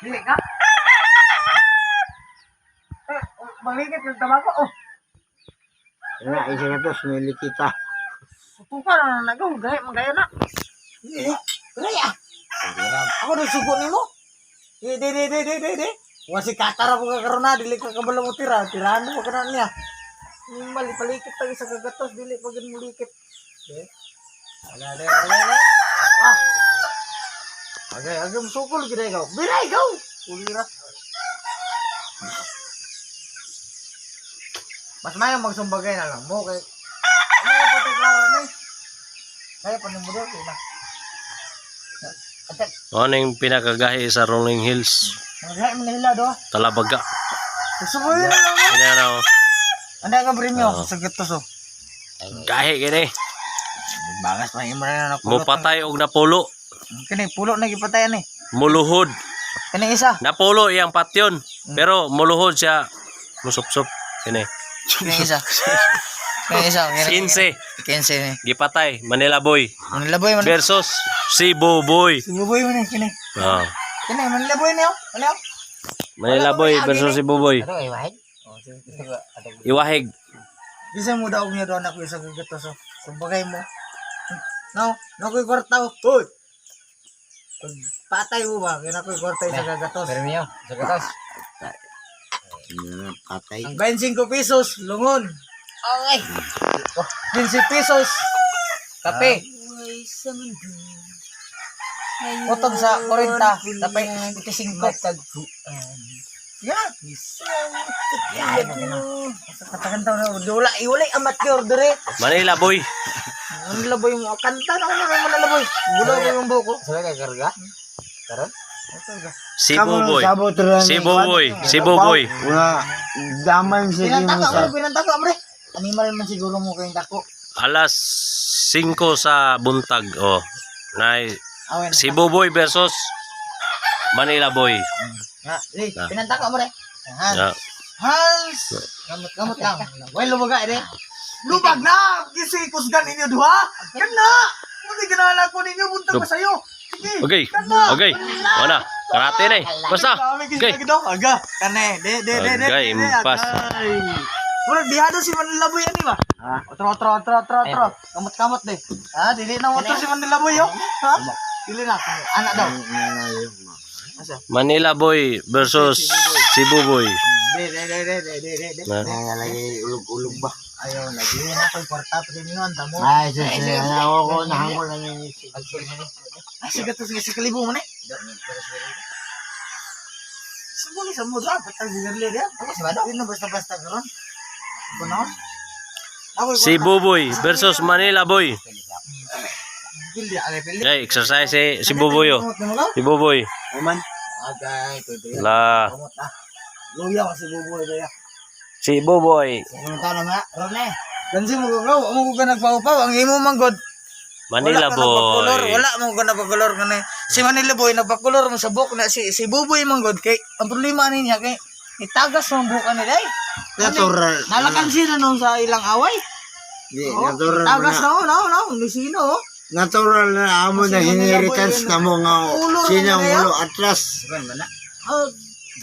Dili ka? Eh, maligit ng tabako oh. Na, isa na to, sumili kita. Sutukan na na nagaw, gaya magaya na. Eh, gaya. Ako na sugo nimo. Eh, di di di di di di. Wasi katara po ka karon na, dili ka kabalo mo tira, tirahan mo ka na niya. Mali palikit pag isa kagatos, dili pa gid mulikit. Eh. Ala ala ala. Ala. Ah. Agay, agay sukol gid ikaw. Bira ikaw. Ulira. Mas mayo magsumbagay na lang mo kay ano pa tay klaro ni. Kaya pa nimo do na. Ano yung pinakagahi sa Rolling Hills? Magahi man nila do. Talabaga. Subuhin na lang. Ini ano? Anda ka premyo Oo. sa gatos oh. Gahi kini. Bangas pa imo na nakulot. Mupatay og napulo. Kini pulo na gipatayan ni. Muluhod. Kini isa. Napulo iyang patyon. Pero muluhod siya. Musupsup. Kini. Kini isa. Kini isa. 15. 15 ni. Gipatay. Manila Boy. Manila boy man. Versus Cebu Boy. Cebu boy man kini. Oh. Kini Manila boy ni oh. Ano? Manila Boy versus Cebu Boy. Ano, iwahid? Iwahig. Bisa mo daw niya doon ako isa kagatos oh. Sumbagay mo. No, no koy kwarta oh. Hoy. Pag patay mo ba, kaya na ko'y kwarta isa kagatos. Premio, sa gatos. Patay. Ang 25 pesos, lungon. Okay. 15 pesos. Kape. Utog sa 40, tapay 25. Yeah. Katakan na wala iwalay amateur dire. Manila Boy. Manila boy mo kanta na ako Manila boy. Gulo ko yung buko. Sabay ka karga? Karon? Cebu Boy. Cebu Boy. Cebu Boy. Una, daman sa Pinantaka mo, pinantaka mo re. Animal man siguro mo kayong dako. Alas 5 sa buntag. Oh. Nay Awen. Cebu Boy versus Manila Boy. Ha, eh, pinantaka mo re. Han. Yeah. Hans. Gamot gamot lang. Well, lubaga eh. Lubag na! Kasi kusgan ninyo duha. Kana! Hindi ginala ko ninyo buntag pa sayo. Sige. Okay. Kana! Okay. Wala. Karate na eh. Basta. Okay. Aga. Kane. De de de de. Agay, de, de, impas. agay. Murag dihado si Manila Boy ani ba? Otro otro otro otro otro. Kamot kamot de. Ah, dili na otro si Manila Boy yo. Ha? Dili na. Anak daw. Asa? Manila Boy versus Cebu Boy. De de de de de de de. Na. Lagi ulog-ulog ba? Ayaw lagi na koy kwarta premium tamo. Ay, sus, ako ko, nahangol lang yung isip. Ay, sige to sige sa kalibo man eh. Subo ni sa mudra, patag sigarli dia. Ako sa bado. Di na basta-basta karon. Kuno. Ako Cebu Boy versus Manila Boy. Pildi, ay pildi. Ay, exercise eh. Cebu Boy oh. Cebu Boy. Uman? Agay, pwede. La. Kamot ah. Luya kasi buboy ba ya. Cebu Boy. Ano ta na nga? Rone? Gansi mo ko, mo ko ka nagpaupaw ang imo manggod. Manila wala ka nagpakulor, Boy. wala mo ka nagpakulor kani. Si Manila Boy nagpakulor mo sa buhok na si si Buboy manggod kay ang problema niya kay itagas mo ang buhok ani day. Natural. Nalakan sila nung sa ilang away. Di, Oh, natural tagas na. na oh, no, no, ni sino oh. Natural na amo na Kasi Manila Boy, inheritance na mo nga. Ulo Sino na ang yan. ulo atlas? Oh,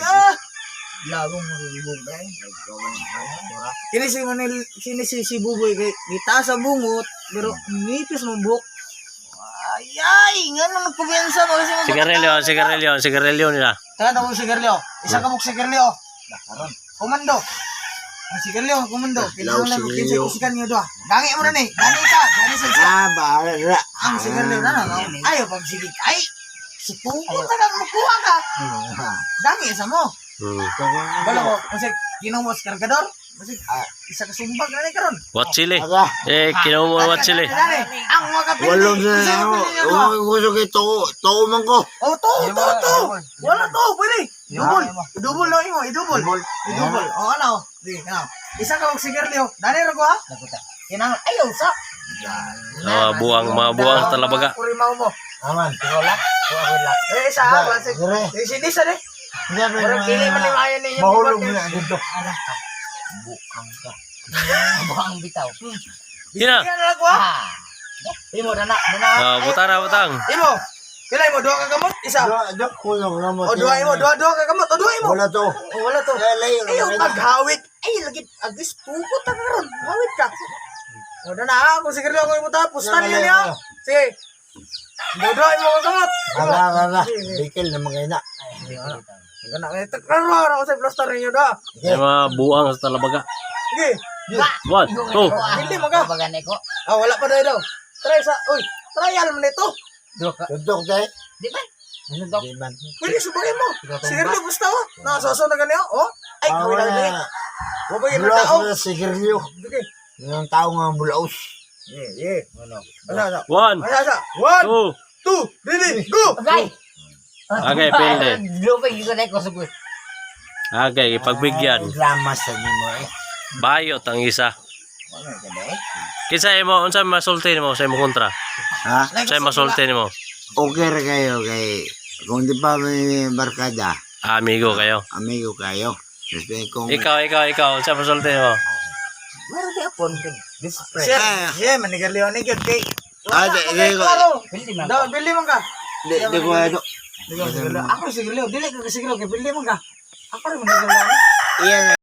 ah. Lagong marulubog ba? Kini si Manil, kini si si Buboy kay gitaas ang bungot pero nipis mo buhok. Ay ay, ngano nagkumpiyansa mo kasi mo. Sigarilyo, sigarilyo, sigarilyo nila. Tara na mo sigarilyo. Isa ka mo sigarilyo. Karon. Komando. Ang sigarilyo, komando. Kailangan lang mo kinsa sigarilyo. kusikan niyo doa. Dangi mo na ni. Dani ka, dani sa siya. Ah, bahala. Ang sigarilyo na na. Ayo pag sige. Ay, sutuko ta ka makuha ka. Dangi sa mo. Balo ko, kasi ginumos kargador. Kasi isa ka sumbag na ni karon. What chili? Aga. Eh, kinuha mo what chili. Dani, ang mga kapili. Walong na Kinsa ako. mapili niyo doa? Gusto kay to, to man ko. Oh, to, to, to. Wala to, pwede. Idubol. Idubol na imo, idubol. Idubol. Oh, ano? Di, ano. Isa ka og sigarilyo. Dani ra ko ha. Kinang ayaw sa. Mga buang, mga buang talabaga. Kurimaw mo. Aman. Wala. Wala. Eh, isa ha, basi. Eh, sini sa de. Murag dili man ni maayo ninyo. Mahulog na dito. Buang ka. Buang bitaw. Yun na. Yan na ko ha. Imo dana, dana. Ah, butang na, butang. Imo. Pila mo duha ka kamot? Isa. Duha, duha, kulong ramot. O duha mo, duha duha ka kamot. O duha mo. Wala to. O wala to. Layo, Ay, layo. paghawit. Ay, lagi agis pukot ka karon. Hawit ka. O na na, kung sigarilyo ako mo tapos tan yun ya. Sige. Duha duha mo ka kamot. Ala, ala, ala. Bikil na mga ina. Gana kay klaro ra ko sa plaster ninyo da. May mga buang sa talabaga. Sige. One, two. Hindi mo ka. Baga ko. Ah, wala pa daw daw. Try sa, uy, trial mo nito. Duha ka. Tutok tayo. Di ba? Ano dok? Di man. Pwede subagay mo. Sigarilyo gusto oh. Nakasoso na ganyan oh. Ay, Ah, kawin na wala. dili. Wa ba yung Bulaos tao? na sigarilyo. Sige. Yung tao nga bulaos. Yeah, yeah. Ano? Ano, ano? One, Ano, ano? One, two. two, ready, go! Agay. Agay, pili. Lupay ko na ko sugod. Okay, ipagbigyan. Ay, Drama sa nimo eh. Bayot ang isa. Kinsa imo unsa masulti nimo sa imong kontra? Ha? Unsa masulti nimo? Okay ra kayo kay kung di pa may barkada, Amigo kayo. amigo kayo. Kasi kung Ikaw, ikaw, ikaw, unsa masulti nimo? Meron di apon. This friend. Sir, yeah, manigarilyo ni gyud kay. Ah, Wala di- ko di kay ko- klaro. Pili man. Daw, bili man ka. di, di ko ano. Di ko sigarilyo. Ako sigarilyo, dili ka sigarilyo kay bili man ka. Ako rin manigarilyo. Iyan.